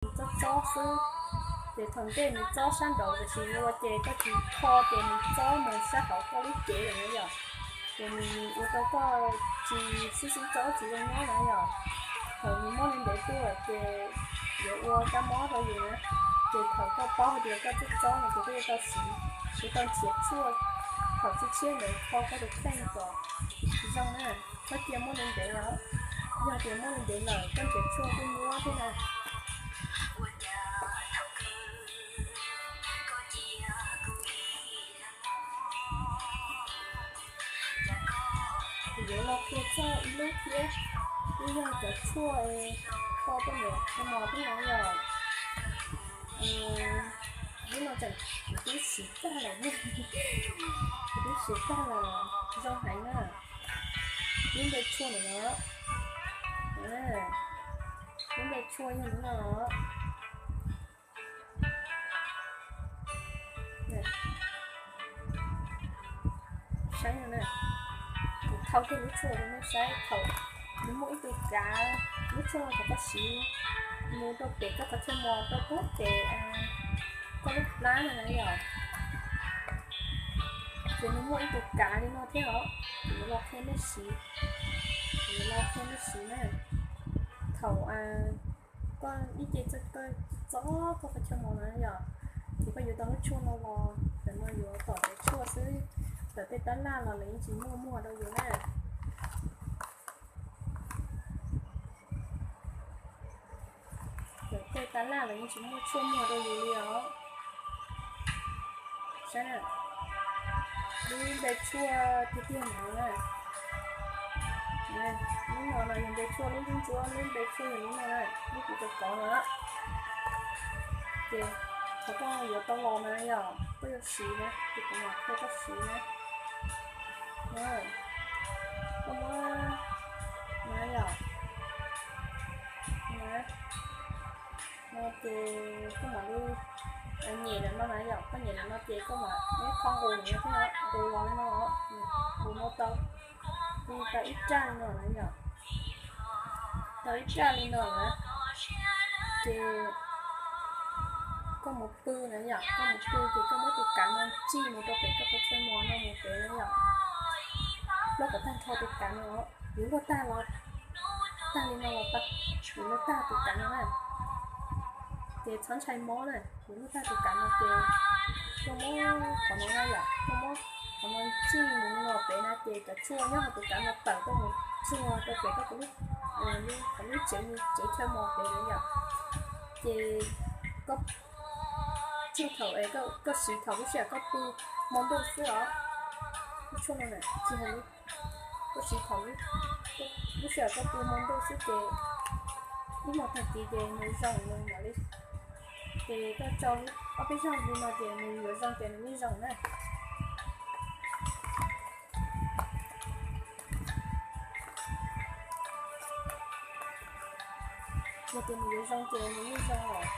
txob txob xwb. Ces thaum ntej nws txob sab nraud tiam sis ua ces koj tsis kho ces nws txob mus sab hauv koj lub cev lawm na yom. Ces nws ua rau koj tsis sib sib txob tsis zoo nyob na yom. Thaum nws muab nws ntev tuaj lawm ces yuav ua kab mob rau yus na. Ces thaum koj paub hais tias koj txob txob no ces koj yuav tau siv, yuav tau nrhiav tshuaj thaum tshiab tshiab ntawd kho koj tus kheej kom zoo na. Txhob cia muab ntev ntev os. Yog tias muab ntev ntev lawm koj nrhiav tshuaj kuj nyuab thiab na. Kuv yuav los qhia txog ib lub thiab, twb yog cov tshuaj kho tej niam tej mos thiab na yom. Lub no tseem kuv twb siv tag lawm, kuv twb siv tag lawm, zoo heev na. Lub npe tshuaj ntawm no, lub npe tshuaj yog lub no. Saib no na, kuv thau kiag lub tshuaj rau nej saib thaum nws muaj ib tug kav lub tshuaj no thaum koj siv mus rau pem koj qhov chaw mos rau puag pem koj lub plab no na yom. Ces nws muaj ib tug kav li no thiab os, kuv yuav los qhia nej siv, kuv yuav los qhia nej siv na. Thaum koj ib ce txob koj qhov chaw mos na yom, ces koj yuav tau lub tshuaj no los, ntawm no yuav tom cov tshuaj xwb, ntawm tej tab laj los lawv yeej tsis muaj muag rau yus na. Ntawm tej tab laj los yeej tsis muaj tshuaj muag rau yus li os. Saib na, lub npe tshuaj tiag tiag no na. Lub no no yog npe tshuaj lub ntsuab ntsuab, lub npe tshuaj yog lub no na, lub kuv kov kov no. Ces thaum koj yuav tau los na yom, koj yuav siv na, ces kuv mam qhia koj siv na. Koj muab na yom, na, no ces koj mam li nyem ntawm no na yom, koj nyem ntawm no ces koj mam muab qhov nqus no thiab, nqus los li no, nqus no tau, li tau ib raj li no na yom, tau ib raj li no na, ces koj mus pw na yom, koj mus pw ces koj muab tus kav no tsij mus rau pem koj qhov chaw mos no mus pem na yom. Plaub kom tag nrho tus kav no, yuav luaj tag los, tag li no los, yuav luaj tag tus kav no na. Ces txhob ntshai mob na, yuav luaj tag tus kav no ces koj muab qhov no na yom, koj muab qhov no tsij mus no pem na ces cov tshuaj nyob hauv tus kav no tawm tuaj mus tsuag rau pem koj tus lub, lub tsev, tsev chaw mos pem na yom. Ces koj tsij thaum, koj siv thaum lub sij hawm koj pw hmo ntuj xwb os. Lub tshuaj no na tsis hais li, koj siv thaum, lub sij hawm koj pw hmo ntuj xwb ces ib hmos tag kis ces nws zoo nws mam li, ces koj tso ob peb zaug li no ces nws yuav zoo ces nws yeej zoo na. Yog tias nws yuav zoo ces nws yeej zoo os.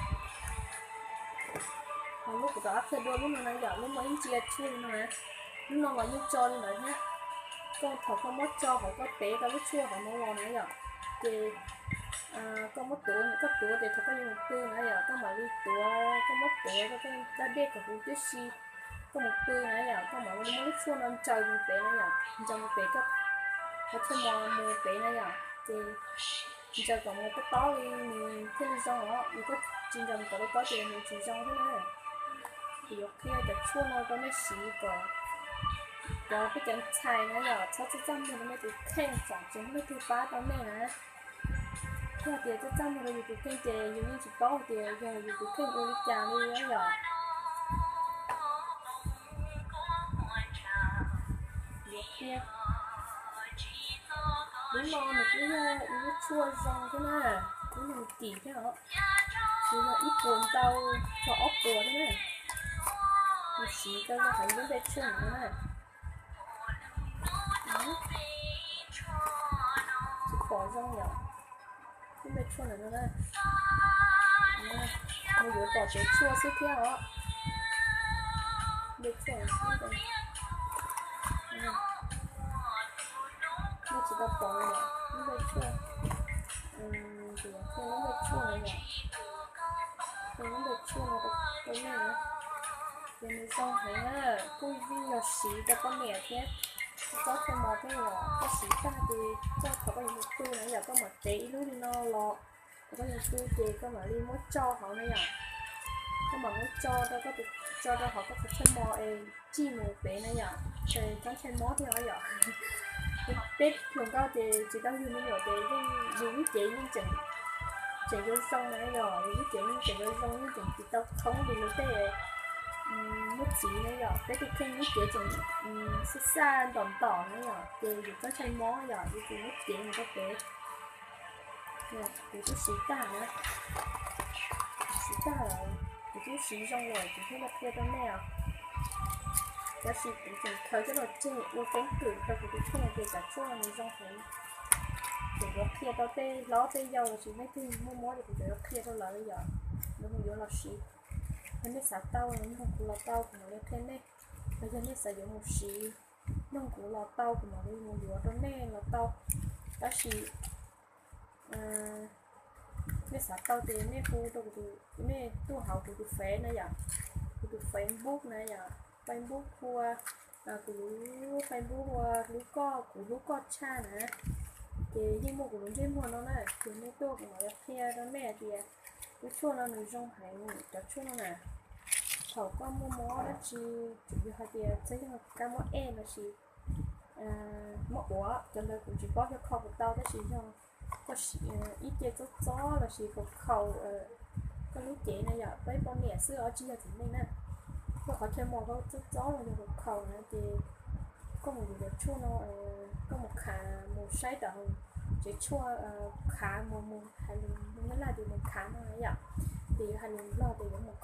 Ho lub kuv rov qab qhia dua lub no na yom, lub no yeej tsis yog tshuaj li no na. Lub no los yeej tso li ntawd thiab. Koj thaum koj muab tso hauv koj tev tau lub tshuaj hauv no los na yom, ces koj muab tuav, koj tuav ces thaum koj yuav mus pw na yom, koj mam li tuav, koj muab tuav rau koj dab dej kom huv tib si, koj mus pw na yom, koj mam li muab lub tshuaj no ntsaws mus pem na yom, ntsaws mus pem koj qhov chaw mos mus pem na yom, ces ntsaws kom mus tob tob li nws thiaj li zoo os, yog koj tsis ntsaws mus kom tob tob ces nws tsis zoo thiab na. Kuv yuav qhia cov tshuaj no rau nej siv kom cov peb cov ntxhais na yom, txhob txaj txaj muag rau nej tus kheej, tsam tsis muaj leej twg pab tau nej na. Yog tias txaj txaj muag rau yus tus kheej ces yus yeej tsis paub hais tias yog yus tus kheej ua li cas li na yom. Yuav qhia, lub no nws kuj yog ib lub tshuaj zoo thiab na, lub no nws kim thiab os. Nws yog ib puas ntau txog ob puas thiab na. Nws siv rau yog hais lub npe tshuaj no na. Tsis pom zoo yom. Lub npe tshuaj ntawm no na, nws yuav tom cov tshuaj xwb thiab os. Npe tshuaj, nej tsis tau pom yom, lub npe tshuaj, kuv yuav qhia lub npe tshuaj no yom. Tus lub npe tshuaj no rau nej na, ces nws zoo heev na, kuj yeej yog siv rau poj niam thiab, txob chaw mos thiab yom. Koj siv tag ces txog thaum koj yuav mus pw na yom, koj mam tev ib lub li no los, thaum koj yuav pw ces koj mam li muab tso hauv na yom. Koj mam muab tso rau koj tus, tso rau hauv koj tus chaw mos es tsij mus pem na yom, ces txob chaw mos thiab os yom. Peb hluas nkauj ces tsis tau yug me nyuam ces yeej yus lub cev yeej tseem, tseem zoo zoo na yom, yus lub cev yeej tseem zoo zoo, yeej tseem tsis tau thoob li lub tej muaj txiv na yom. Peb tus kheej lub cev tseem xaj xaj ntom ntom na yom, ces yus txob chaw mos yom, yus tus lub cev mus rau pem. Kuv twb siv tag na, siv tag lawm, kuv twb siv zoo lawm kuv thiaj li qhia rau nej os. Tab sis kuv tseem khaws coj los tseg ua keeb kwm rau kuv tus kheej tias cov tshuaj no nws zoo heev. Kuv yuav qhia rau tej hlob tej yau los sis leej twg muaj mob ces kuv yuav qhia rau lawv yom, lawv mus yuav los siv. Yog nej xav tau los nug kuv los tau, kuv mam li qhia nej. Los yog nej xav yuav mus siv, nug kuv los tau, kuv mam li mus yuav rau nej los tau. Tab sis nej xav tau ces nej hu rau kuv, nej tuaj hauv kuv tus Face na yom, kuv tus Facebook na yom, Facebook hu ua, kuv lub Facebook hu ua hlub koj, kuv hlub koj tshaj na. Ces yeej muaj kuv lub ntsej muag no na, ces nej tuaj kuv mam li qhia rau nej hais tias lub tshuaj no nws zoo heev, cov tshuaj no na. Thaum koj muaj mob dab tsi, tsuas yog hais tias txawm yog kab mob ej los sis mob uav, cov ntawd kuv tsis paub xyov kho puas tau, tab sis yog koj ib ce txob txob los sis khaus khaus koj lub cev na yom, peb poj niam xwb os tsis yog txiv neej na. Koj qhov chaw mos koj txob txob los yog khaus khaus na ces koj mus yuav cov tshuaj no, koj mus khav, mus saib tom tsev tshuaj, khav mus, mus hais lus Nyab Laj tias mus khav no na yom, ces yuav hais lus Nplog tias yuav mus